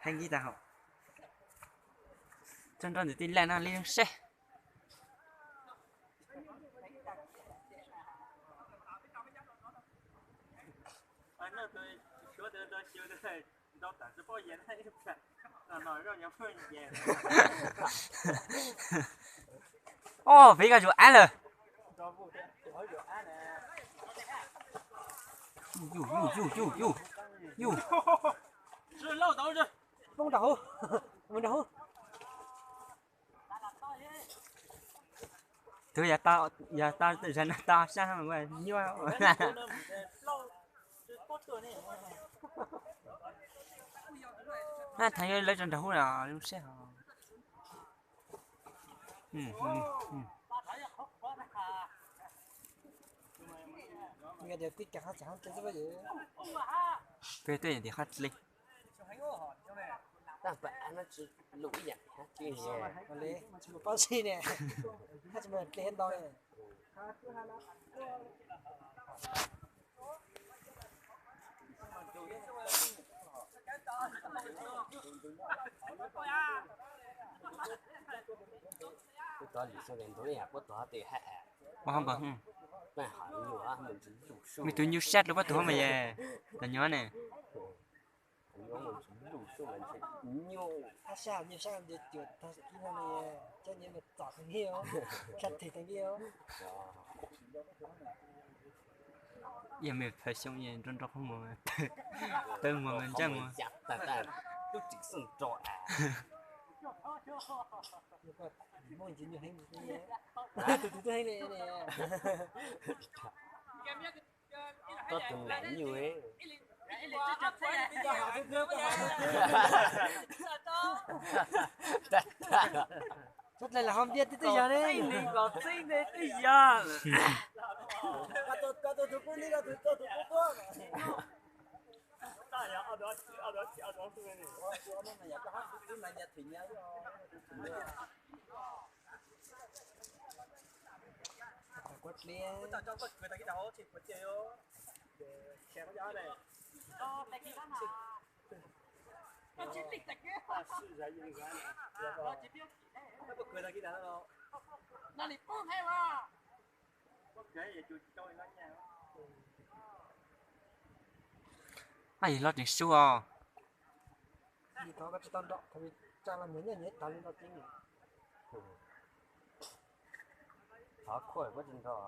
Heev kiag tas hauv. Tso nrog ntawm tij laug no li seb. Oj, peb koj zuag ab lawm. Yus, yus, yus, yus, yus. Poob rau hauv, mus rau hauv. Tus yog tau, yog tau zag no tau sab nyuaj. Thaum yuav lawv tso nrog hub los lub sij hawm. Peb twb yog tim qhov dlej. Ua hauv nkaus. Me tus nyuj sab rau pab tus hauv mas yog, los nyob ne. Yog me phav xyoob nrog nrog qhov muag, tawb muag ntsaj muag. Tus twg heev li. Koj tus nam nyuj. Txhob dlai los ho ntiaj teb twb yog ne. Aj, los tseem su os. Thov khuaj kuj tsis nrog.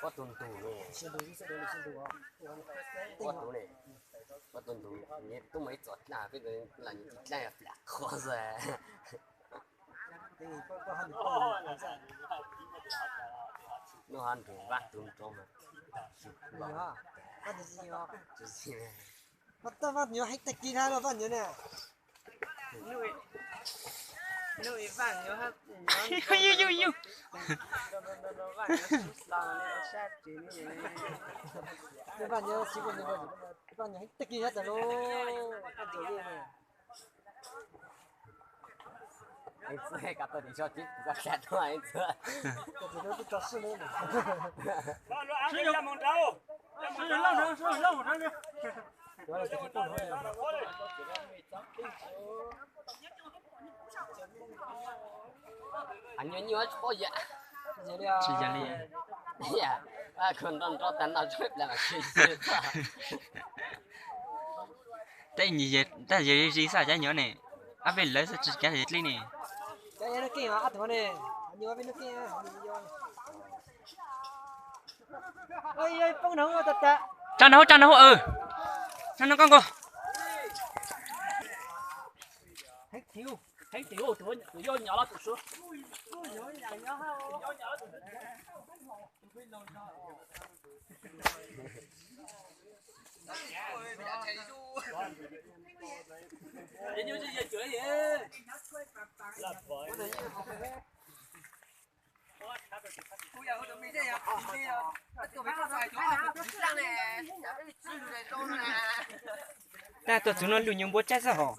Pob tus ntug ne. Pob tus ne, pob tus ntug ne, tub mus ib txoj dlaj peb los ib dlaj yog plam qhuav xwb. Lub hov nrug vaj tus nroo mas. Vaj nyuv heev tag kis na los vaj nyuv ne. Yug yug yug. Vaj nyuv heev tag kis na tas lub. Ej txwv, koj tuaj tim zog tib pus koj sab tuaj ej txwv. Nyuaj nyuaj tsis paub yam. Tsis yog li. Kho nrov nrov tag no tsuas pliag mas tsis xwb. Tej nyuag yawg, tej yawg zis xwb cov nyuam ne, ob peb lawv xwb tsis kav yawg dlib ne. Tso nrog hauv, tso nrog hauv, no no koj nkaus. Tag tuaj txug no lug nyuag npua tsaib xwb hos.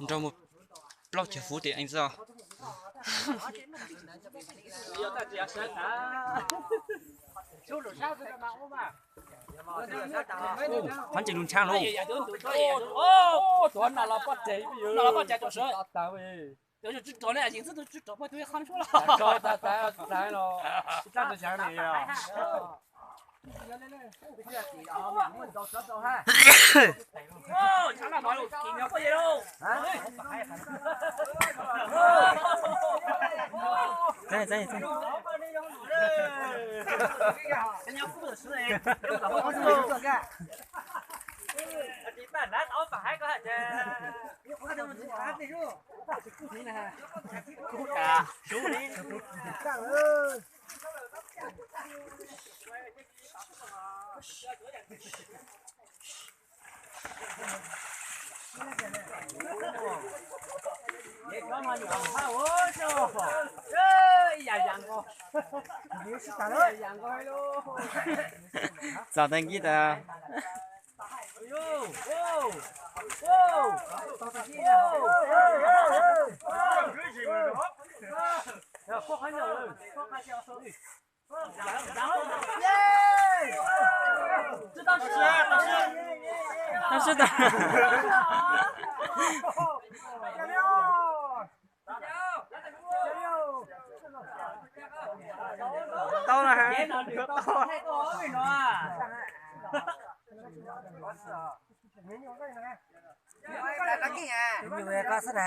Nrog mus plaub caug fuv tim eev xwb os. Qhov ntse lug ntshaav lauj. Txom tag kis tas. Tab sis tas. Tau na. Koj xwb na.